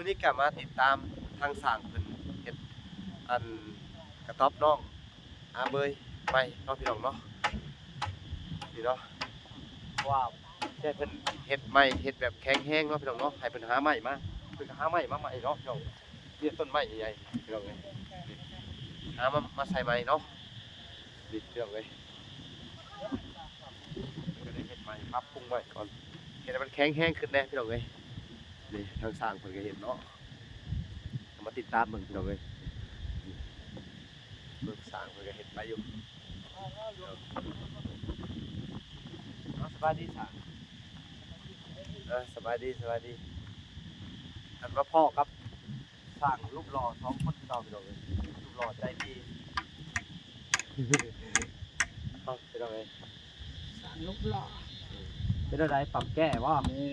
ນີ້ກະມາຕິດຕາມທາງຊ່າງເພິ່ນເຮັດອັນກະຕ໊ອບນ້ອງອາເບີຍໃໝ່ເນາະ ພີ່ນ້ອງເນາະ ນີ້ເນາະ ເພາະວ່າໃຫ້ເພິ່ນເຮັດໃໝ່ ເຮັດແບບແຂງແຮງເນາະ ພີ່ນ້ອງເນາະ ໃຫ້ເພິ່ນຫາໄມ້ມາ ເພິ່ນກະຫາໄມ້ມາໃໝ່ເນາະ ພີ່ນ້ອງ ມີແຕ່ຕົ້ນໄມ້ໃຫຍ່ໆ ພີ່ນ້ອງເອີຍ ຫາມາ ມາໃສ່ໃໝ່ເນາະ ນີ້ ພີ່ນ້ອງເອີຍ ເພິ່ນກະໄດ້ເຮັດໃໝ່ ປັບປຸງໃໝ່ກ່ອນ ເຮັດໃຫ້ມັນແຂງແຮງຂຶ້ນແດ່ ພີ່ນ້ອງເອີຍ ນີ້ທາງຊ່າງເພິ່ນກະເຮັດເນາະ ມາຕິດຕາມເບິ່ງ ພີ່ນ້ອງເອີຍ ເບິ່ງຊ່າງເພິ່ນກະເຮັດໄປຢູ່ ເອົາ ສະບາຍດີຊ່າງ ເອີ ສະບາຍດີ ສະບາຍດີ ອັນມາພໍ້ກັບ ຊ່າງຮູບຫຼໍ່ສອງຄົນເກົ່າ ພີ່ນ້ອງເອີຍ ຮູບຫຼໍ່ໃຈດີ ເອົ້າ ພີ່ນ້ອງເອີຍ ຊ່າງຮູບຫຼໍ່ ເປັນແນວໃດ ປັບແກ້ບໍ່? ເອີ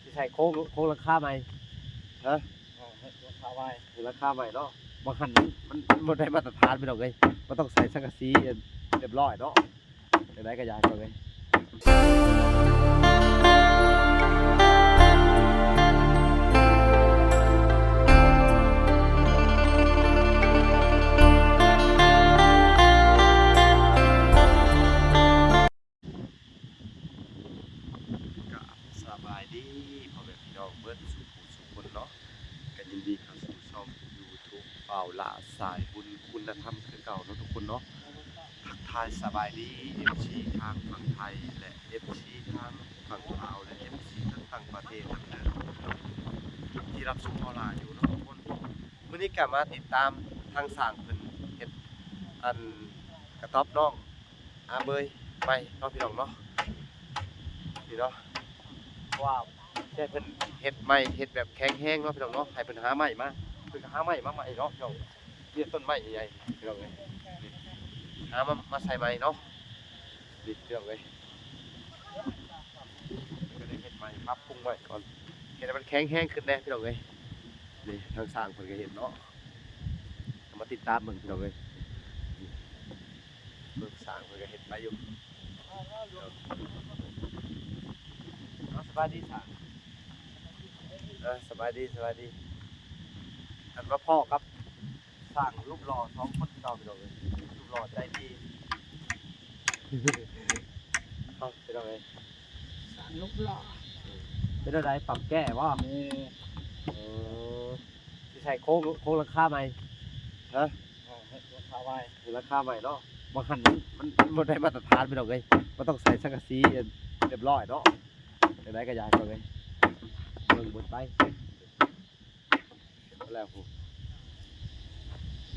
ຊິໃສ່ໂຄງ ໂຄງຫຼັງຄາໃໝ່ ຮະ ເອີ ເຮັດຫຼັງຄາໃໝ່ ເຮັດຫຼັງຄາໃໝ່ເນາະ ບໍ່ຫັ້ນມັນ ມັນ ມັນບໍ່ໄດ້ມາດຕະຖານ ພີ່ນ້ອງເອີຍ ມັນຕ້ອງໃສ່ສັງກະສີ ອັນ ຮຽບຮ້ອຍເນາະ. ຈັ່ງໃດກະຢາກເບິ່ງເລີຍ ກະສະບາຍດີພໍ່ແມ່ພີ່ນ້ອງເບິດສູ່ຜູ້ສູ່ຄົນເນາະ ກະຍິນດີເຂົ້າສູ່ຊ່ອງ ຢູທູບ ບ່າວຫຼ້າສາຍບຸນຄຸນນະທຳຄືເກົ່າເນາະທຸກຄົນເນາະ ທັກທາຍສະບາຍດີ ເອັຟຊີ ທາງຝັ່ງໄທ ແລະ ເອັຟຊີ ທາງຝັ່ງລາວ ແລະ ເອັຟຊີ ທັງຕ່າງປະເທດນຳເດີ ທີ່ຮັບຊົມບ່າວຫຼ້າຢູ່ເນາະທຸກຄົນ ມື້ນີ້ກະມາຕິດຕາມທາງຊ່າງເພິ່ນເຮັດອັນກະຕ໊ອບນ້ອງ ອາເບີຍໃໝ່ເນາະ ພີ່ນ້ອງເນາະ ນີ້ເນາະ ເພາະວ່າໃຫ້ເພິ່ນເຮັດໃໝ່ ເຮັດແບບແຂງແຮງເນາະ ພີ່ນ້ອງເນາະ ໃຫ້ເພິ່ນຫາໄມ້ມາ ເພິ່ນກະຫາໄມ້ມາໃໝ່ເນາະ ພີ່ນ້ອງ ມີແຕ່ຕົ້ນໄມ້ໃຫຍ່ໆ ພີ່ນ້ອງເອີຍ ຫາມາ ມາໃສ່ໃໝ່ເນາະ ນີ້ ພີ່ນ້ອງເອີຍ ເພິ່ນກະໄດ້ເຮັດໃໝ່ ປັບປຸງໃໝ່ກ່ອນ ເຮັດໃຫ້ມັນແຂງແຮງຂຶ້ນແດ່ ພີ່ນ້ອງເອີຍ ນີ້ທາງຊ່າງເພິ່ນກະເຮັດເນາະ ມາຕິດຕາມເບິ່ງ ພີ່ນ້ອງເອີຍ ເບິ່ງຊ່າງເພິ່ນກະເຮັດໄປຢູ່ ເອົາ ສະບາຍດີຊ່າງ ເອີ ສະບາຍດີ ສະບາຍດີ ອັນມາພໍ້ກັບ ຊ່າງຮູບຫຼໍ່ສອງຄົນເກົ່າ ພີ່ນ້ອງເອີຍ ຮູບຫຼໍ່ໃຈດີ ເອົ້າ ພີ່ນ້ອງເອີຍ ຊ່າງຮູບຫຼໍ່ ເປັນແນວໃດ ປັບແກ້ບໍ່? ເອີ ຊິໃສ່ໂຄງ ໂຄງຫຼັງຄາໃໝ່ ຮະ ເຮັດຫຼັງຄາໃໝ່ ເຮັດຫຼັງຄາໃໝ່ເນາະ ບໍ່ຫັ້ນມັນ ມັນ ມັນບໍ່ໄດ້ມາດຕະຖານ ພີ່ນ້ອງເອີຍ ມັນຕ້ອງໃສ່ສັງກະສີ ຮຽບຮ້ອຍເນາະ ຈັ່ງໃດກະຢາກເບິ່ງເລີຍ ເບິ່ງ ເບິ່ງໄປ ແລ້ວພຸ້ນ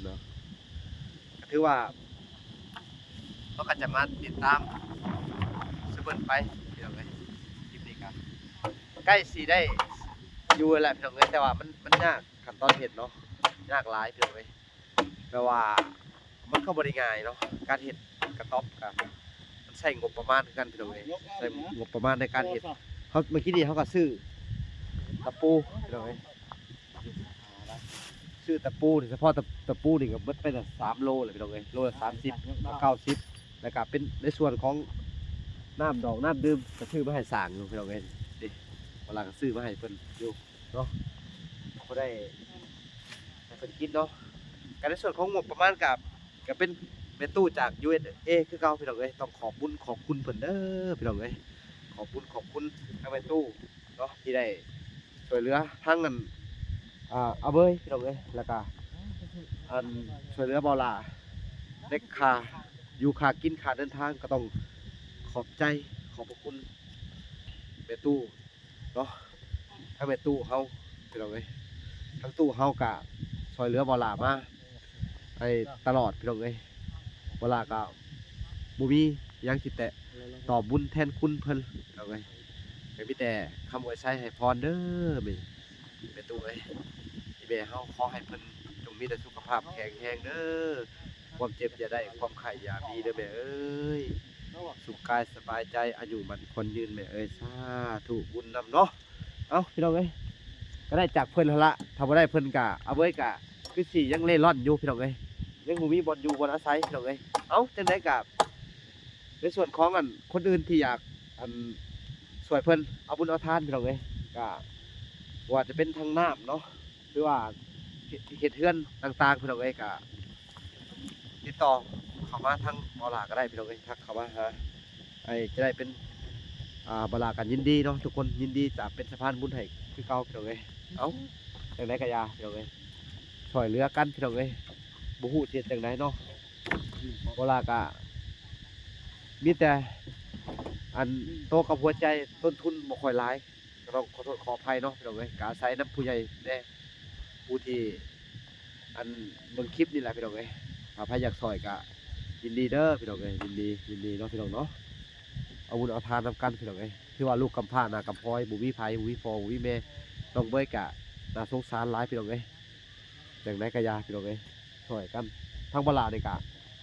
ເນາະ ກະຖືວ່າ ເຮົາກະຈະມາຕິດຕາມຊະເບິ່ງໄປ ພີ່ນ້ອງເອີຍ ຄລິບນີ້ກະໃກ້ຊິໄດ້ຢູ່ແລ້ວ ພີ່ນ້ອງເອີຍ ແຕ່ວ່າມັນ ມັນຍາກຂັ້ນຕອນເຮັດເນາະ ຍາກຫຼາຍ ພີ່ນ້ອງເອີຍ ແບບວ່າ ມັນກະບໍ່ໄດ້ງ່າຍເນາະ ການເຮັດກະຕ໊ອບກະ ມັນໃຊ້ງົບປະມານຄືກັນ ພີ່ນ້ອງເອີຍ ໃຊ້ງົບປະມານໃນການເຮັດ ເຮົາ ມື້ກີ້ນີ້ເຮົາກະຊື້ຕະປູ ພີ່ນ້ອງເອີຍ ຊື້ຕະປູນີ້ ສະເພາະຕະ ຕະປູນີ້ກະເບິດໄປລະສາມໂລແລ້ວ ພີ່ນ້ອງເອີຍ ໂລລະສາມສິບ ເກົ້າສິບ ແລ້ວກະເປັນໃນສ່ວນຂອງນ້ຳດອກນ້ຳດື່ມ ກະຊື້ມາໃຫ້ຊ່າງຢູ່ ພີ່ນ້ອງເອີຍ ນີ້ ເວລາກະຊື້ມາໃຫ້ເພິ່ນຢູ່ເນາະ ພໍໄດ້ໃຫ້ເພິ່ນກິນເນາະ ກະໃນສ່ວນຂອງງົບປະມານກະ ກະເປັນແມ່ຕູ້ຈາກ ຢູເອັສເອ ຄືເກົ່າ ພີ່ນ້ອງເອີຍ ຕ້ອງຂອບບຸນຂອບຄຸນເພິ່ນເດີ ພີ່ນ້ອງເອີຍ ຂອບບຸນຂອບຄຸນທາງແມ່ຕູ້ເນາະ ທີ່ໄດ້ຊ່ວຍເຫຼືອທັງອັນ ອາ ອາເບີຍ ພີ່ນ້ອງເອີຍ ແລ້ວກະອັນຊ່ວຍເຫຼືອບ່າວຫຼ້າ ໃນຄ່າຢູ່ຄ່າກິນຄ່າເດີນທາງ ກະຕ້ອງຂອບໃຈຂອບພະຄຸນແມ່ຕູ້ ເນາະ ທາງແມ່ຕູ້ເຮົາ ພີ່ນ້ອງເອີຍ ທາງຕູ້ເຮົາກະຊ່ວຍເຫຼືອບ່າວຫຼ້າມາໃຫ້ຕະຫຼອດ ພີ່ນ້ອງເອີຍ ບ່າວຫຼ້າກະບໍ່ມີຫຍັງຊິແຕະຕອບບຸນແທນຄຸນເພິ່ນ ພີ່ນ້ອງເອີຍ ກະມີແຕ່ຄຳອວຍໄຊໃຫ້ພອນເດີ ແມ່ຕູ້ເອີຍ ອີ່ແມ່ເຮົາ ຂໍໃຫ້ເພິ່ນຈົ່ງມີແຕ່ສຸຂະພາບແຂງແຮງເດີ ຄວາມເຈັບຢ່າໄດ້ ຄວາມໄຂ້ຢ່າມີເດີແມ່ເອີຍ ສຸກກາຍສະບາຍໃຈ ອາຍຸໝັ້ນຂວັນຍືນແມ່ເອີຍ ສາທຸ ບຸນນຳເນາະ ເອົ້າ ພີ່ນ້ອງເອີຍ ກະໄດ້ຈາກເພິ່ນຫັ້ນລະ ຖ້າບໍ່ໄດ້ເພິ່ນກະ ອາເບີຍກະຄືຊິຍັງເລ່ລ່ອນຢູ່ ພີ່ນ້ອງເອີຍ ຍັງບໍ່ມີບ່ອນຢູ່ບ່ອນອາໄສ ພີ່ນ້ອງເອີຍ ເອົ້າ ຈັ່ງໃດກະ ໃນສ່ວນຂອງອັນຄົນອື່ນທີ່ຢາກອັນຊ່ວຍເພິ່ນເອົາບຸນເອົາທານ ພີ່ນ້ອງເອີຍ ກະ ບໍ່ວ່າຈະເປັນທາງນ້ຳເນາະ ຫຼືວ່າເຮັດ ເຮັດເຮືອນຕ່າງໆ ພີ່ນ້ອງເອີຍ ກະຕິດຕໍ່ເຂົ້າມາທາງບ່າວຫຼ້າກໍໄດ້ ພີ່ນ້ອງເອີຍ ທັກເຂົ້າມາຫາອ້າຍຈະໄດ້ເປັນ ອ່າ ບ່າວຫຼ້າກໍຍິນດີເນາະ ທຸກຄົນຍິນດີຈະເປັນສະພານບຸນໃຫ້ຄືເກົ່າ ພີ່ນ້ອງເອີຍ. ເອົ້າ ຈັ່ງໃດກໍຢ່າ ພີ່ນ້ອງເອີຍ ຊ່ວຍເຫຼືອກັນ ພີ່ນ້ອງເອີຍ ບໍ່ຮູ້ຊິເຮັດຈັ່ງໃດເນາະ. ບ່າວຫຼ້າກະມີແຕ່ອັນໂຕກັບຫົວໃຈ ຕົ້ນທຶນບໍ່ຄ່ອຍຫຼາຍ ກໍຕ້ອງຂໍໂທດຂໍອະໄພເນາະ ພີ່ນ້ອງເອີຍ ກະອາໄສນຳຜູ້ໃຫຍ່ແດ່ ຜູ້ທີ່ອັນເບິ່ງຄລິບນີ້ແຫຼະ ພີ່ນ້ອງເອີຍ ຖ້າໃຜຢາກຊ່ອຍກະຍິນດີເດີ ພີ່ນ້ອງເອີຍ ຍິນດີ ຍິນດີເນາະ ພີ່ນ້ອງເນາະ. ເອົາບຸນເອົາທານນຳກັນ ພີ່ນ້ອງເອີຍ ຖືວ່າລູກກຳພ້າໜ້າກຳພອຍ ບໍ່ມີໃຜ ບໍ່ມີພໍ່ ບໍ່ມີແມ່ ນ້ອງເບີຍກະໜ້າສົງສານຫຼາຍ ພີ່ນ້ອງເອີຍ. ຈັ່ງໃດກໍຢ່າ ພີ່ນ້ອງເອີຍ ຊ່ອຍກັນ ທາງບ່າວຫຼ້ານີ້ກະ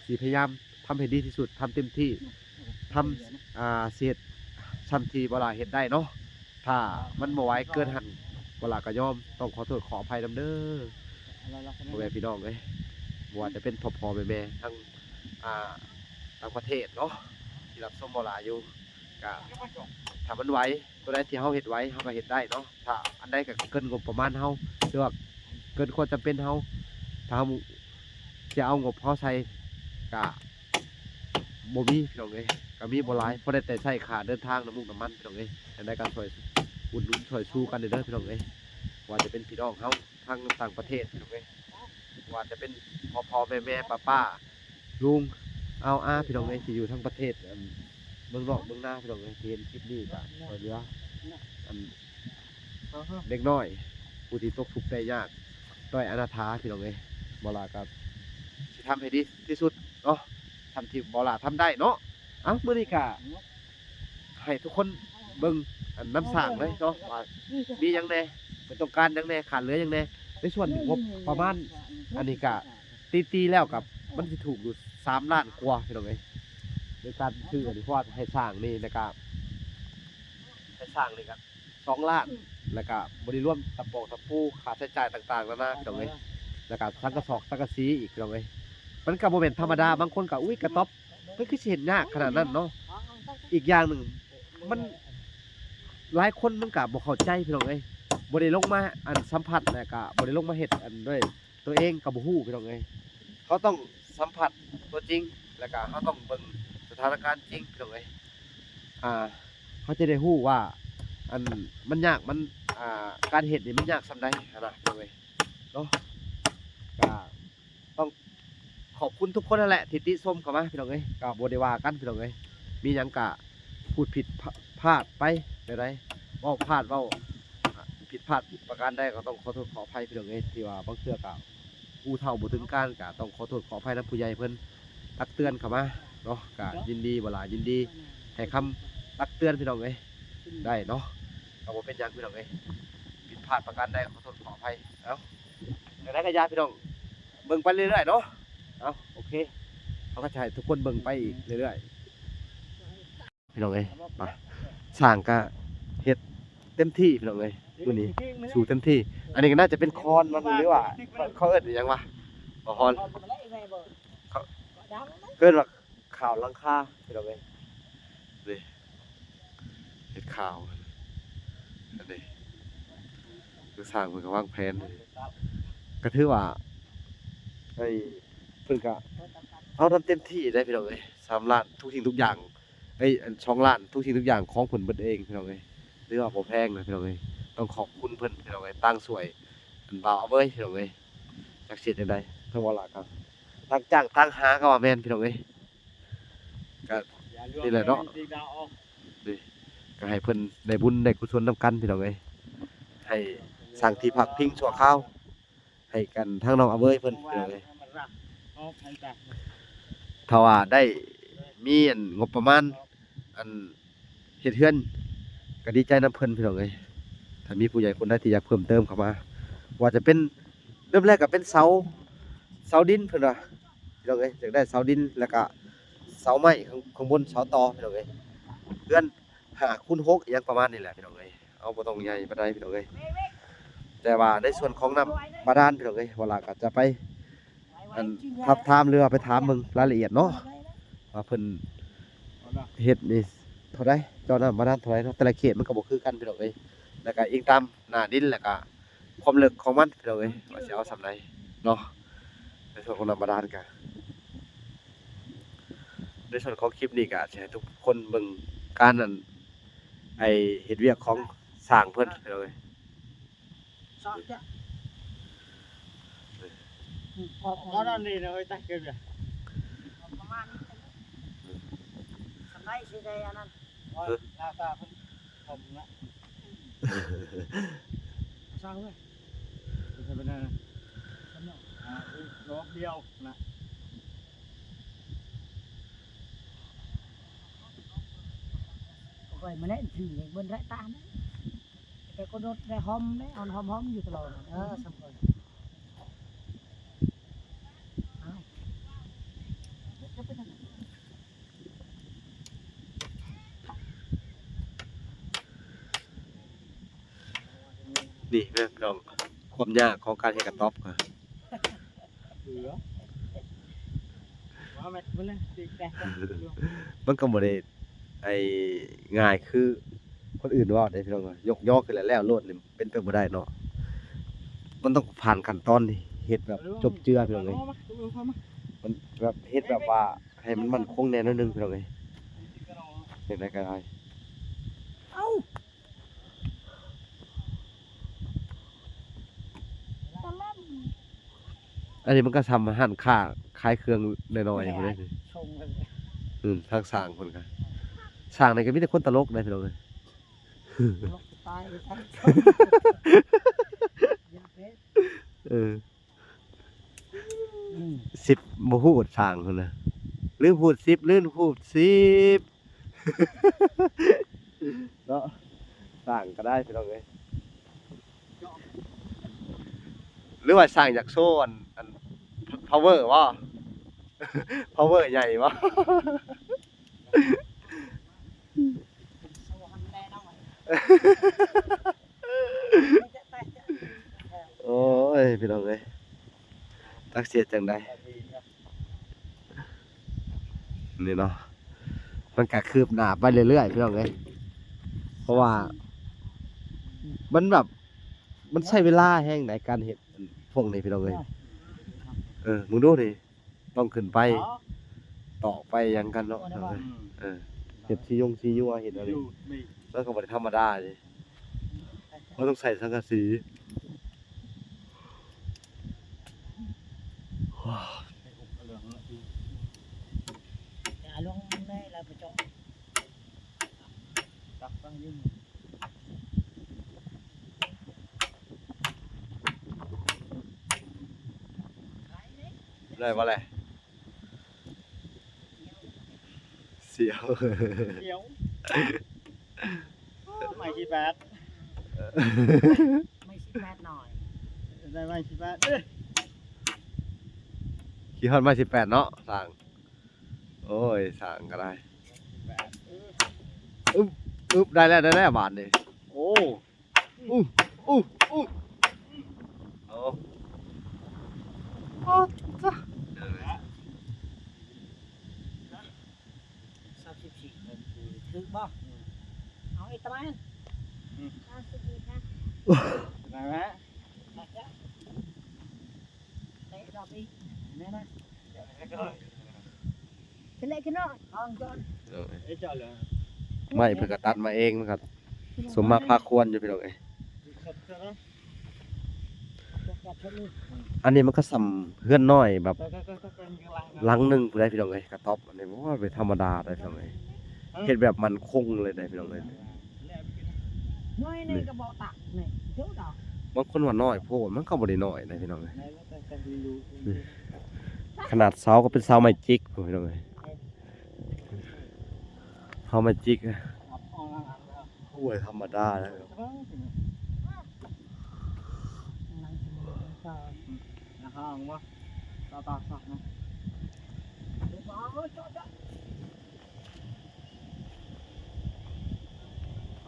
ຊິພະຍາຍາມທຳໃຫ້ດີທີ່ສຸດ ທຳເຕັມທີ່ ທຳ ອ່າ ຊິເຮັດຊ່ຳທີ່ບ່າວຫຼ້າເຮັດໄດ້ເນາະ. ຖ້າມັນບໍ່ໄຫວເກີນຫັ້ນ ບ່າວຫຼ້າກໍຍອມ ຕ້ອງຂໍໂທດຂໍອະໄພນຳເດີ ພໍ່ແມ່ພີ່ນ້ອງເອີຍ ບໍ່ວ່າຈະເປັນພໍ່ໆແມ່ໆ ທັງ ອ່າ ຕ່າງປະເທດເນາະ ທີ່ຮັບຊົມບ່າວຫຼ້າຢູ່ ກະຖ້າມັນໄຫວ ຕົວໃດທີ່ເຮົາເຮັດໄຫວ ເຮົາກໍເຮັດໄດ້ເນາະ. ຖ້າອັນໃດກໍເກີນງົບປະມານເຮົາ ຫຼືວ່າເກີນຄວາມຈຳເປັນເຮົາ ຖ້າເຮົາຈະເອົາງົບເຮົາໃສ່ກະບໍ່ມີ ພີ່ນ້ອງເອີຍ ກະມີບໍ່ຫຼາຍ ພໍໄດ້ແຕ່ໃຊ້ຄ່າເດີນທາງ ນ້ຳມັນ ພີ່ນ້ອງເອີຍ. ຈັ່ງໃດກໍຊ່ອຍອຸດໜູນຊ່ອຍຊູກັນເດີ ພີ່ນ້ອງເອີຍ ວ່າຈະເປັນພີ່ນ້ອງເຮົາທາງຕ່າງປະເທດ ພີ່ນ້ອງເອີຍ ວ່າຈະເປັນພໍ່ໆແມ່ໆ ປ້າໆ ລຸງ ອາວອາ ພີ່ນ້ອງເອີຍ ທີ່ຢູ່ທາງປະເທດ ອັນ ເມືອງນອກເມືອງນາ ພີ່ນ້ອງເອີຍ ທີ່ເຫັນຄລິບນີ້ກໍຊ່ອຍເຫຼືອ ອັນ ເດັກນ້ອຍຜູ້ທີ່ຕົກທຸກໄດ້ຍາກ ດ້ອຍອະນາຖາ ພີ່ນ້ອງເອີຍ ບ່າວຫຼ້າກໍຊິທຳໃຫ້ດີທີ່ສຸດເນາະ ສ່ຳທີ່ບ່າວຫຼ້າທຳໄດ້ເນາະ. ເອົ້າ ມື້ນີ້ກໍໃຫ້ທຸກຄົນເບິ່ງ ອັນ ນຳສ້າງເລີຍເນາະ ວ່າມີຫຍັງແດ່ ເພິ່ນຕ້ອງການຫຍັງແດ່ ຂາດເຫຼືອຫຍັງແດ່. ໃນສ່ວນງົບປະມານອັນນີ້ກໍ ຕີໆແລ້ວກໍມັນຊິຖືກຢູ່ສາມລ້ານກວ່າ ພີ່ນ້ອງເອີຍ ໃນການຊື້ອັນນີ້ ເພາະວ່າໃຫ້ສ້າງນີ້ ແລ້ວກໍໃຫ້ສ້າງນີ້ກໍສອງລ້ານ ແລ້ວກໍບໍ່ໄດ້ລວມຕະປອກຕະປູ ຄ່າໃຊ້ຈ່າຍຕ່າງໆນານາ ພີ່ນ້ອງເອີຍ ແລ້ວກໍສັງກະສອກສັງກະສີອີກ ພີ່ນ້ອງເອີຍ. ມັນກໍບໍ່ແມ່ນທຳມະດາ ບາງຄົນກໍ ອຸ້ຍ ກະຕອບ ເພິ່ນຄືຊິເຮັດຍາກຂະໜາດນັ້ນເນາະ. ອີກຢ່າງໜຶ່ງ ມັນ ຫຼາຍຄົນມັນກໍບໍ່ເຂົ້າໃຈ ພີ່ນ້ອງເອີຍ ບໍ່ໄດ້ລົງມາ ອັນ ສຳຜັດ ແລ້ວກໍບໍ່ໄດ້ລົງມາເຮັດ ອັນ ດ້ວຍ ຕົວເອງກໍບໍ່ຮູ້ ພີ່ນ້ອງເອີຍ. ເຮົາຕ້ອງສຳຜັດຕົວຈິງ ແລ້ວກໍເຮົາຕ້ອງເບິ່ງສະຖານະການຈິງ ພີ່ນ້ອງເອີຍ. ອ່າ ເຮົາຈະໄດ້ຮູ້ວ່າ ອັນ ມັນຍາກ ມັນ ອ່າ ການເຮັດນີ້ມັນຍາກສ່ຳໃດຫັ້ນນະ ພີ່ນ້ອງເອີຍເນາະ. ກໍຕ້ອງຂອບຄຸນທຸກຄົນຫັ້ນແຫຼະທີ່ຕິຊົມເຂົ້າມາ ພີ່ນ້ອງເອີຍ. ກໍບໍ່ໄດ້ວ່າກັນ ພີ່ນ້ອງເອີຍ ມີຫຍັງກໍ ພູດຜິດພາດໄປແນວໃດ ເວົ້າພາດ ເວົ້າຜິດພາດປະການໃດ ກໍຕ້ອງຂໍໂທດຂໍອະໄພ ພີ່ນ້ອງເອີຍ ທີ່ວ່າບາງເທື່ອກໍຮູ້ເທົ່າບໍ່ເຖິງການ ກໍຕ້ອງຂໍໂທດຂໍອະໄພນຳຜູ້ໃຫຍ່ເພິ່ນຕັກເຕືອນເຂົ້າມາເນາະ. ກໍຍິນດີ ບ່າວຫຼ້າຍິນດີໃຫ້ຄຳຕັກເຕືອນ ພີ່ນ້ອງເອີຍ ໄດ້ເນາະ. ກໍບໍ່ເປັນຫຍັງ ພີ່ນ້ອງເອີຍ ຜິດພາດປະການໃດ ຂໍໂທດຂໍອະໄພ. ເອົ້າ ຈັ່ງໃດກໍຢ່າ ພີ່ນ້ອງ ເບິ່ງໄປເລື້ອຍໆເນາະ. ເອົ້າ ໂອເຄ ເຮົາກໍຈະໃຫ້ທຸກຄົນເບິ່ງໄປອີກເລື້ອຍໆ ພີ່ນ້ອງເອີຍ. ມາ ຊ່າງກະເຮັດເຕັມທີ່ ພີ່ນ້ອງເອີຍ ມື້ນີ້ສູ້ເຕັມທີ່. ອັນນີ້ກໍໜ້າຈະເປັນຄອນມັນ ຫຼືວ່າເຂົາເອີ້ນຫຍັງວະ ບໍ່ຮອນ ເຂົາເອີ້ນວ່າຂ່າວຫຼັງຄາ ພີ່ນ້ອງເອີຍ. ນີ້ ເຮັດຂ່າວ ອັນນີ້ ຄືຊ່າງເພິ່ນກໍວາງແຜນ ກໍຖືວ່າ ໄອ້ ເພິ່ນກໍເອົານຳເຕັມທີ່ໄດ໋ ພີ່ນ້ອງເອີຍ. ສາມລ້ານທຸກສິ່ງທຸກຢ່າງ ເອີຍ ອັນ ສອງລ້ານທຸກສິ່ງທຸກຢ່າງຂອງເພິ່ນເບິດເອງ ພີ່ນ້ອງເອີຍ ຖືວ່າບໍ່ແພງນະ ພີ່ນ້ອງເອີຍ. ຕ້ອງຂອບຄຸນເພິ່ນ ພີ່ນ້ອງເອີຍ ຕ່າງຊ່ວຍ ອັນ ບ່າວອາເວີຍ ພີ່ນ້ອງເອີຍ. ຈັກຊິເຮັດຈັ່ງໃດ ທາງບ່າວຫຼ້າກໍຕ່າງຈ້າງຕ່າງຫາກໍວ່າແມ່ນ ພີ່ນ້ອງເອີຍ. ກໍນີ້ແຫຼະເນາະ ນີ້ ກໍໃຫ້ເພິ່ນໄດ້ບຸນໄດ້ກຸສົນນຳກັນ ພີ່ນ້ອງເອີຍ ໃຫ້ສ້າງທີ່ພັກພິງຊົ່ວຄາວໃຫ້ກັນ ທາງນ້ອງອາເວີຍເພິ່ນ ພີ່ນ້ອງເອີຍ. ຖ້າວ່າໄດ້ມີອັນງົບປະມານ ອັນ ເຮັດເຮືອນກໍດີໃຈນຳເພິ່ນ ພີ່ນ້ອງເອີຍ. ຖ້າມີຜູ້ໃຫຍ່ຄົນໃດທີ່ຢາກເພີ່ມເຕີມເຂົ້າມາ ວ່າຈະເປັນ ເລີ່ມແລກກໍເປັນເສົາ ເສົາດິນເພິ່ນວ່າ ພີ່ນ້ອງເອີຍ. ຢາກໄດ້ເສົາດິນ ແລ້ວກໍເສົາໄມ້ຂ້າງ ຂ້າງບົນເສົາຕໍ່ ພີ່ນ້ອງເອີຍ. ເຮືອນຫ້າຄູນຫົກ ອີ່ຫຍັງປະມານນີ້ແຫຼະ ພີ່ນ້ອງເອີຍ. ເອົາ ບໍ່ຕ້ອງໃຫຍ່ປານໃດ ພີ່ນ້ອງເອີຍ ແຕ່ວ່າໃນສ່ວນຂອງນ້ຳບາດານ ພີ່ນ້ອງເອີຍ ບ່າວຫຼ້າກໍຈະໄປ ອັນ ທັບທາມ ຫຼືວ່າໄປຖາມເບິ່ງລາຍລະອຽດເນາະ ວ່າເພິ່ນເຮັດນີ້ເທົ່າໃດ ເຈາະນ້ຳບາດານເທົ່າໃດເນາະ. ແຕ່ລະເຂດມັນກໍບໍ່ຄືກັນ ພີ່ນ້ອງເອີຍ. ແລ້ວກະອີງຕາມໜ້າດິນ ແລ້ວກະຄວາມເລິກຂອງມັນ ພີ່ນ້ອງເອີຍ ວ່າຊິເອົາສ່ຳໃດເນາະ. ໃນສ່ວນຂອງນ້ຳບາດານກະ ໃນສ່ວນຂອງຄລິບນີ້ກະຊິໃຫ້ທຸກຄົນເບິ່ງການ ອັນ ໄອ້ເຮັດວຽກຂອງຊ່າງເພິ່ນ ພີ່ນ້ອງເອີຍ. ສອງຈະ ອອກ ອອກ ອັນນັ້ນນີ້ນະເອີຍ ຕາຍເກີນເລີຍ ປະມານນີ້ ສຳໄດ້ຊິໄດ້ອັນນັ້ນ ໂອ້ຍ ເອີ ໜ້າຕາເພິ່ນ ຜົມນະ ຊ່າງເວີຍ ເປັນໄປໄດ້ນະ ອ່າ ດອກດຽວນະ ຂ້ອຍມາແລ່ນຖືເບິ່ງໄດ້ຕາມ ແຕ່ກໍໂດດໄດ້ຫອມເດ້ ຫອມໆຢູ່ຕະຫຼອດ ເອີ ສຳຄັນ ອ້າວ ນີ້ແມ່ນພີ່ນ້ອງ ຄວາມຍາກຂອງການເຮັດກະຕ໊ອບ ເຫຼືອ ມັນກໍບໍ່ໄດ້ ໄອ້ ງ່າຍຄືຄົນອື່ນເວົ້າເດ້ພີ່ນ້ອງ ຍົກຍໍຂຶ້ນແລ້ວໂລດນີ້ເປັນໄປບໍ່ໄດ້ເນາະ ມັນຕ້ອງຜ່ານຂັ້ນຕອນທີ່ເຮັດແບບຈົບເຈືອພີ່ນ້ອງເອີຍ ມັນແບບເຮັດແບບວ່າໃຫ້ມັນໝັ້ນຄົງແດ່ໜ້ອຍໜຶ່ງພີ່ນ້ອງເອີຍ ຈັ່ງໃດກໍໄດ້ ເອົ້າ ຕະຫຼຳ ອັນນີ້ມັນກໍສ່ຳຮ້ານຄ້າຂາຍເຄື່ອງນ້ອຍໆພຸ້ນເດ້ ທາງຊ່າງເພິ່ນກໍ ຊ່າງນີ້ກໍມີແຕ່ຄົນຕະຫຼົກເດ້ພີ່ນ້ອງເອີຍ ຕະຫຼົກຕາຍ ເອີ ສິບບໍ່ຮູດຊ່າງພຸ້ນນະ ລືມຮູດສິບ ລືມຮູດສິບ ເນາະ ສ້າງກໍໄດ້ພີ່ນ້ອງເອີຍ ຫຼືວ່າສ້າງຢາກໂຊອັນ ອັນ ພາວເວີບໍ່ ພາວເວີໃຫຍ່ບໍ່ ໂອ້ຍ ພີ່ນ້ອງເອີຍ ຈັກຊິເຮັດຈັ່ງໃດ ນີ້ເນາະ ມັນກະຄືບໜ້າໄປເລື້ອຍໆ ພີ່ນ້ອງເອີຍ ເພາະວ່າມັນແບບ ມັນໃຊ້ເວລາແຮງໃນການເຮັດພວກນີ້ ພີ່ນ້ອງເອີຍ ເອີ ມຶງດູນີ້ ຕ້ອງຂຶ້ນໄປ ອໍ ຕອກໄປຫຍັງກັນເນາະ ບໍ່ໄດ້ວ່າ ເອີ ເຮັດສີຍົງສີຍົວ ເຮັດອັນນີ້ ມັນກໍບໍ່ໄດ້ທຳມະດາເດ້ ເຮົາຕ້ອງໃຊ້ສັງກະສີ ຢ່າລົງໃນລະໄປເຈາະ ຕັກຕັ້ງຢູ່ ໄດ້ບໍ່ແລະ? ສຽວ ສຽວ ໄມ້ສິບແປດ ໄມ້ສິບແປດໜ້ອຍ ໄດ້ໄມ້ສິບແປດເດ້ ຂີ່ຮອດໄມ້ສິບແປດເນາະ ຊ່າງ ໂອ້ຍ ຊ່າງກໍໄດ້ ສິບແປດ ອຶບ ອຶບ ໄດ້ແລ້ວ ໄດ້ແລ້ວບາດນີ້ ໂອ້ ອູ້ ອູ້ ອູ້ ໂອ້ ໂອ້ ຊາວສີ່ ຖືກບໍ່? ເອົາອີກຕະໄໝ ອືມ ຫ້າສິບອີກນະ ໄດ້ແລ້ວ ເຕະດອກອີກ ແນ່ນະ ຂຶ້ນເລີຍ ຂຶ້ນເນາະ ອອງຈອນ ເອີ ເອີ ເຈາະເລີຍ ໄມ້ເພິ່ນກໍຕັດມາເອງ ມັນກໍສົມມາພາຄວນຢູ່ ພີ່ນ້ອງເອີຍ ອັນນີ້ມັນກໍສ່ຳເຮືອນນ້ອຍແບບ ເອີ ກໍ ກໍ ກໍ ກໍ ຫຼັງໜຶ່ງພຸ້ນໃດ໋ ພີ່ນ້ອງເອີຍ ກະຕ໊ອບ ອັນນີ້ບໍ່ວ່າເປັນທຳມະດາໃດ໋ ພີ່ນ້ອງເອີຍ ເອີ ເຮັດແບບໝັ້ນຄົງເລີຍໃດ໋ ພີ່ນ້ອງເອີຍ ໜ້ອຍໜຶ່ງກໍບໍ່ຕັກນີ້ ເດີດອກ ບາງຄົນວ່ານ້ອຍໂພດ ມັນກໍບໍ່ໄດ້ນ້ອຍໃດ໋ ພີ່ນ້ອງເອີຍ ຂະໜາດເສົາກໍເປັນເສົາໄມ້ຈິກພຸ້ນ ພີ່ນ້ອງເອີຍ ເສົາໄມ້ຈິກ ໂອ້ຍ ທຳມະດາແລ້ວ ຫ້ອງບໍ່ ຕາຕາສັກນະ ໂອ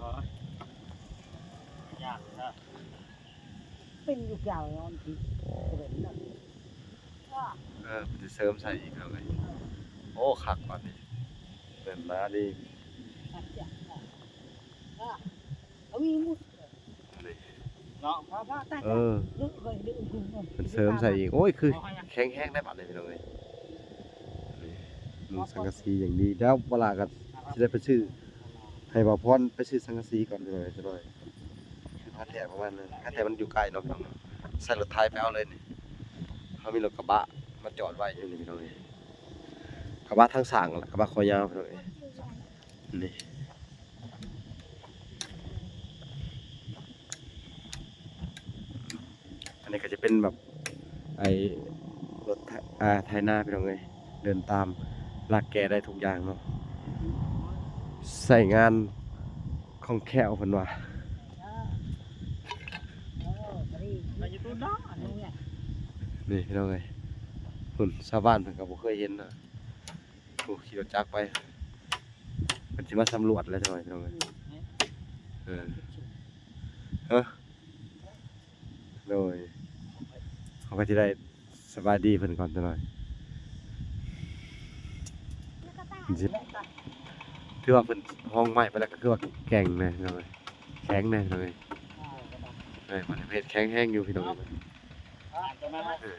້ຍ ຍາກເນາະ ເປັນຢູ່ກາວນອນທີ່ເປັນນະ ເອີ ເພິ່ນຊິເສີມໃສ່ອີກເອົາໄວ້ ໂອ້ ຄັກບາດນີ້ ເປັນມາດີ ເອົາມີໝົດ ເອີ ເພິ່ນເສີມໃສ່ອີກ. ໂອ້ຍ ຄືແຂງແຮງໄດ໋ບາດນີ້ ພີ່ນ້ອງເອີຍ. ນີ້ ມຸງສັງກະສີຢ່າງດີ. ແລ້ວເວລາກໍຊິໄດ້ໄປຊື້ ໃຫ້ບ່າວພອນໄປຊື້ສັງກະສີກ່ອນ ພີ່ນ້ອງເອີຍ ຈັກໜ້ອຍ. ຄືຜ້າແທ້ປະມານນັ້ນ ຜ້າແທ້ມັນຢູ່ໃກ້ເນາະ ພີ່ນ້ອງເນາະ. ໃສ່ລົດໄຖໄປເອົາເລີຍນີ້. ເຮົາມີລົດກະບະມາຈອດໄວ້ຢູ່ນີ້ ພີ່ນ້ອງເອີຍ. ກະບະທາງສ້າງ ກະບະຄໍຍາວ ພີ່ນ້ອງເອີຍ. ນີ້ ອັນນີ້ກໍຈະເປັນແບບ ໄອ້ລົດໄຖ ອ່າ ໄຖນາ ພີ່ນ້ອງເອີຍ. ເດີນຕາມລາກແກ່ໄດ້ທຸກຢ່າງເນາະ. ໃຊ້ງານຄ່ອງແຄ້ວເພິ່ນວ່າ. ນີ້ ພີ່ນ້ອງເອີຍ ພຸ້ນ ຊາວບ້ານເພິ່ນກໍບໍ່ເຄີຍເຫັນນະ. ໂອ້ ຂີ່ລົດຈັກໄປ ເພິ່ນຊິມາສຳຫຼວດແລ້ວ ພີ່ນ້ອງເອີຍ. ເອີ ຮະ ໂດຍ ເຮົາກໍຊິໄດ້ສະບາຍດີເພິ່ນກ່ອນຈັກໜ້ອຍ. ຖືວ່າເພິ່ນຮອງໄມ້ໄປແລ້ວ ກໍຄືວ່າແຂງແນ່ ພີ່ນ້ອງເອີຍ ແຂງແນ່ ພີ່ນ້ອງເອີຍ. ເອີ ເພິ່ນເຮັດແຂງແຮງຢູ່ ພີ່ນ້ອງເອີຍ. ເອີ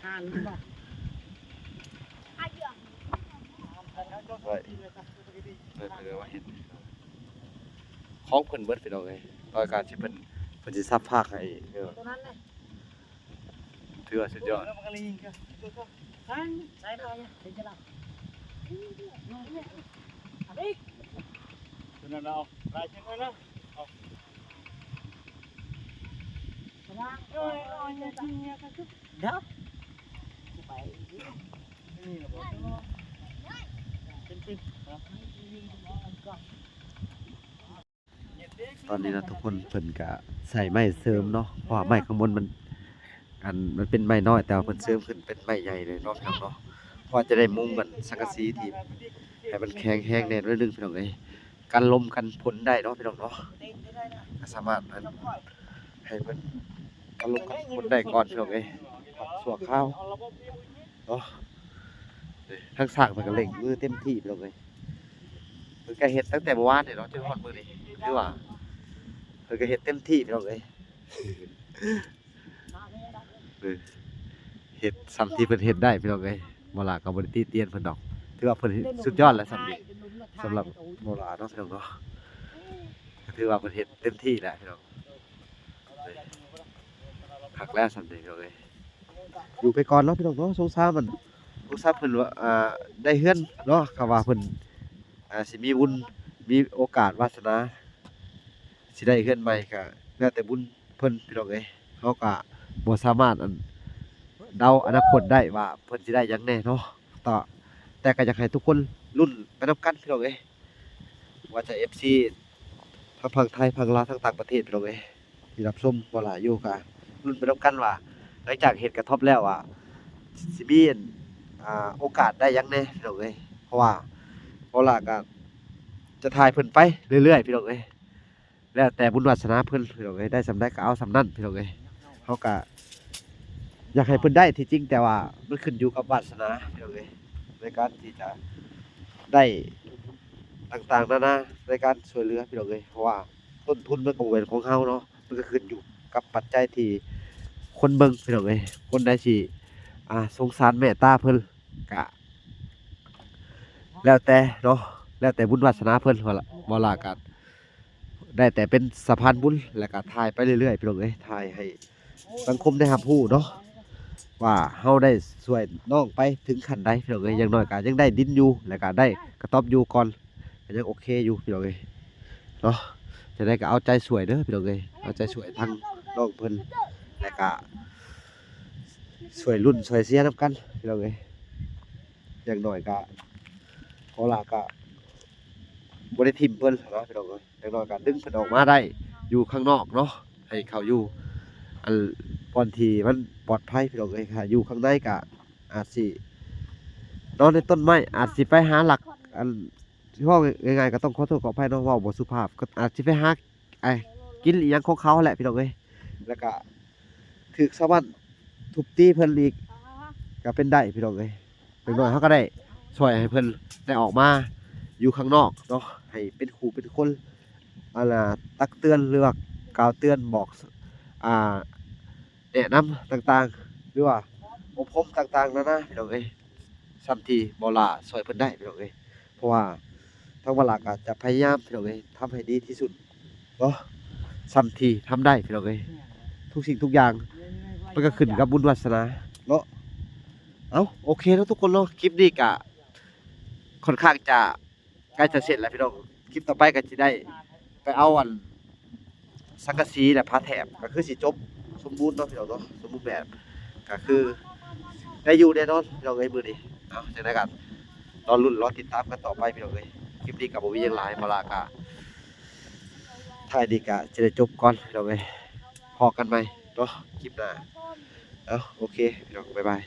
ອ່ານມັນບໍ່ ໄວ້ ເພິ່ນວ່າເຮັດ ຂອງເພິ່ນເບິດ ພີ່ນ້ອງເອີຍ. ຕອນການທີ່ເພິ່ນ ເພິ່ນຊິສັບຟາກໃຫ້ ເອີ ຕົວນັ້ນນະ ຖືວ່າສຸດຍອດ. ຕອນນີ້ນະທຸກຄົນ ເພິ່ນກະໃສ່ໄມ້ເສີມເນາະ ເພາະວ່າໄມ້ຂ້າງບົນມັນ ອັນ ມັນເປັນໄມ້ນ້ອຍ ແຕ່ວ່າເພິ່ນເສີມຂຶ້ນເປັນໄມ້ໃຫຍ່ເລີຍເນາະ ພີ່ນ້ອງເນາະ. ເພາະວ່າຈະໄດ້ມຸງກັນສັງກະສີທີ່ໃຫ້ມັນແຂງແຮງແນ່ໜ້ອຍໜຶ່ງ ພີ່ນ້ອງເອີຍ. ກັນລົມກັນຝົນໄດ້ເນາະ ພີ່ນ້ອງເນາະ. ກໍສາມາດ ອັນ ໃຫ້ເພິ່ນກັນລົມກັນຝົນໄດ້ກ່ອນ ພີ່ນ້ອງເອີຍ ຊົ່ວຄາວເນາະ. ທາງຊ່າງເພິ່ນກໍເລັ່ງມືເຕັມທີ່ ພີ່ນ້ອງເອີຍ. ເພິ່ນກໍເຮັດຕັ້ງແຕ່ມື້ວານນີ້ເນາະ ຈົນຮອດມື້ນີ້ ຄືວ່າເພິ່ນກໍເຮັດເຕັມທີ່ ພີ່ນ້ອງເອີຍ. ເອີ ເຮັດສ່ຳທີ່ເພິ່ນເຮັດໄດ້ ພີ່ນ້ອງເອີຍ. ບໍ່ຫຼ້າກໍບໍ່ໄດ້ຕິຕຽນເພິ່ນດອກ ຖືວ່າເພິ່ນເຮັດສຸດຍອດແລ້ວສ່ຳນີ້. ສຳລັບບໍ່ຫຼ້າເນາະ ພີ່ນ້ອງເນາະ ກໍຖືວ່າເພິ່ນເຮັດເຕັມທີ່ແລ້ວ ພີ່ນ້ອງ. ຄັກແລ້ວສ່ຳນີ້ ພີ່ນ້ອງເອີຍ. ຢູ່ໄປກ່ອນເນາະ ພີ່ນ້ອງເນາະ. ສົງສານມັນ ສົງສານເພິ່ນວ່າ ອ່າ ໄດ້ເຮືອນເນາະ. ຄຳວ່າເພິ່ນ ອ່າ ຊິມີບຸນ ມີໂອກາດວາສະໜາ ຊິໄດ້ເຮືອນໃໝ່ ກະແລ້ວແຕ່ບຸນເພິ່ນ ພີ່ນ້ອງເອີຍ. ເຮົາກະບໍ່ສາມາດ ອັນ ເດົາອະນາຄົດໄດ້ວ່າເພິ່ນຊິໄດ້ຫຍັງແດ່ເນາະ. ແຕ່ ແຕ່ກະຢາກໃຫ້ທຸກຄົນລຸ້ນໄປນຳກັນ ພີ່ນ້ອງເອີຍ. ວ່າຈະເອັຟຊີທັງຝັ່ງໄທ ຝັ່ງລາວ ທັງຕ່າງປະເທດ ພີ່ນ້ອງເອີຍ ທີ່ຮັບຊົມບໍ່ຫຼາຍຢູ່ ກະລຸ້ນໄປນຳກັນວ່າ ຫຼັງຈາກເຮັດກະທັອບແລ້ວ ວ່າຊິມີ ອ່າ ໂອກາດໄດ້ຫຍັງແດ່ ພີ່ນ້ອງເອີຍ. ເພາະວ່າ ເພາະວ່າກະຈະຖ່າຍເພິ່ນໄປເລື້ອຍໆ ພີ່ນ້ອງເອີຍ. ແລ້ວແຕ່ບຸນວາສະໜາເພິ່ນ ພີ່ນ້ອງເອີຍ. ໄດ້ສ່ຳໃດກໍເອົາສ່ຳນັ້ນ ພີ່ນ້ອງເອີຍ. ເຮົາກະຢາກໃຫ້ເພິ່ນໄດ້ທີ່ຈິງ ແຕ່ວ່າມັນຂຶ້ນຢູ່ກັບວາສະໜາ ພີ່ນ້ອງເອີຍ ໃນການທີ່ຈະໄດ້ຕ່າງໆນານາ ໃນການຊ່ວຍເຫຼືອ ພີ່ນ້ອງເອີຍ. ເພາະວ່າຕົ້ນທຶນມັນກໍບໍ່ແມ່ນຂອງເຮົາເນາະ ມັນກໍຂຶ້ນຢູ່ກັບປັດໄຈທີ່ຄົນເບິ່ງ ພີ່ນ້ອງເອີຍ. ຄົນໃດຊິ ອ່າ ສົງສານເມດຕາເພິ່ນ ກະແລ້ວແຕ່ເນາະ ແລ້ວແຕ່ບຸນວາສະໜາເພິ່ນ. ເວົ້າລະ ເວົ້າລະກະ ໄດ້ແຕ່ເປັນສະພານບຸນ ແລ້ວກະຖ່າຍໄປເລື້ອຍໆ ພີ່ນ້ອງເອີຍ. ຖ່າຍໃຫ້ສັງຄົມໄດ້ຮັບຮູ້ເນາະ ວ່າເຮົາໄດ້ຊ່ວຍນ້ອງໄປເຖິງຂັ້ນໃດ ພີ່ນ້ອງເອີຍ. ຢ່າງໜ້ອຍກະຍັງໄດ້ດິນຢູ່ ແລ້ວກະໄດ້ກະຕ໊ອບຢູ່ກ່ອນ ກະຍັງໂອເຄຢູ່ ພີ່ນ້ອງເອີຍເນາະ. ຈັ່ງໃດກະເອົາໃຈຊ່ວຍເດີ ພີ່ນ້ອງເອີຍ. ເອົາໃຈຊ່ວຍທາງນ້ອງເພິ່ນ ແລ້ວກະຊ່ວຍລຸ້ນຊ່ວຍເຊຍນຳກັນ ພີ່ນ້ອງເອີຍ. ຢ່າງໜ້ອຍກະ ເພາະວ່າກະບໍ່ໄດ້ຖິ້ມເພິ່ນເນາະ ພີ່ນ້ອງເອີຍ. ຢ່າງໜ້ອຍກໍດຶງເພິ່ນອອກມາໄດ້ຢູ່ຂ້າງນອກເນາະ ໃຫ້ເຂົາຢູ່ ອັນ ບ່ອນທີ່ມັນປອດໄພ ພີ່ນ້ອງເອີຍ. ຖ້າຢູ່ຂ້າງໃນກໍອາດຊິນອນໃນຕົ້ນໄມ້ ອາດຊິໄປຫາລັກ ອັນ ເວົ້າງ່າຍໆ ກໍຕ້ອງຂໍໂທດຂໍອະໄພເນາະ ເວົ້າບໍ່ສຸພາບ ກໍອາດຊິໄປຫາ ອ່າ ກິນອີ່ຫຍັງຂອງເຂົາຫັ້ນແຫຼະ ພີ່ນ້ອງເອີຍ. ແລ້ວກໍຖືກຊາວບ້ານທຸບຕີເພິ່ນອີກ ກໍເປັນໄດ້ ພີ່ນ້ອງເອີຍ. ຢ່າງໜ້ອຍເຮົາກໍໄດ້ຊ່ວຍໃຫ້ເພິ່ນໄດ້ອອກມາຢູ່ຂ້າງນອກເນາະ ໃຫ້ເປັນຄູ່ເປັນຄົນ ອັນນ່າ ຕັກເຕືອນ ຫຼືວ່າ ກ່າວເຕືອນ ບອກ ອ່າ ແນະນຳຕ່າງໆ ຫຼືວ່າອົບຮົມຕ່າງໆນານາ ພີ່ນ້ອງເອີຍ ສ່ຳທີ່ບໍ່ຫຼ້າຊ່ອຍເພິ່ນໄດ້ ພີ່ນ້ອງເອີຍ ເພາະວ່າທາງບໍ່ຫຼ້າກໍຈະພະຍາຍາມ ພີ່ນ້ອງເອີຍ ທຳໃຫ້ດີທີ່ສຸດເນາະ ສ່ຳທີ່ທຳໄດ້ ພີ່ນ້ອງເອີຍ ທຸກສິ່ງທຸກຢ່າງມັນກໍຂຶ້ນກັບບຸນວາສະໜາເນາະ. ເອົ້າ ໂອເຄເນາະທຸກຄົນເນາະ ຄລິບນີ້ກະຄ່ອນຂ້າງຈະໃກ້ຈະເສັດແລ້ວ ພີ່ນ້ອງ ຄລິບຕໍ່ໄປກໍຊິໄດ້ໄປເອົາອັນ ສັງກະສີ ແລະ ຝາແຖບ ກໍຄືຊິຈົບສົມບູນເນາະ ພີ່ນ້ອງເນາະ ສົມບູນແບບ ກໍຄືໄດ້ຢູ່ແນ່ນອນ ພີ່ນ້ອງເອີຍ ມື້ນີ້. ເອົາ ຈັ່ງໃດກໍລໍລຸ້ນລໍຕິດຕາມກັນຕໍ່ໄປ ພີ່ນ້ອງເອີຍ. ຄລິບນີ້ກໍບໍ່ມີຫຍັງຫຼາຍ ເພາະວ່າກໍ ທ້າຍນີ້ກໍຊິໄດ້ຈົບກ່ອນ ພີ່ນ້ອງເອີຍ. ພໍ້ກັນໃໝ່ເນາະ ຄລິບໜ້າ. ເອົາ ໂອເຄ ພີ່ນ້ອງ ບາຍບາຍ.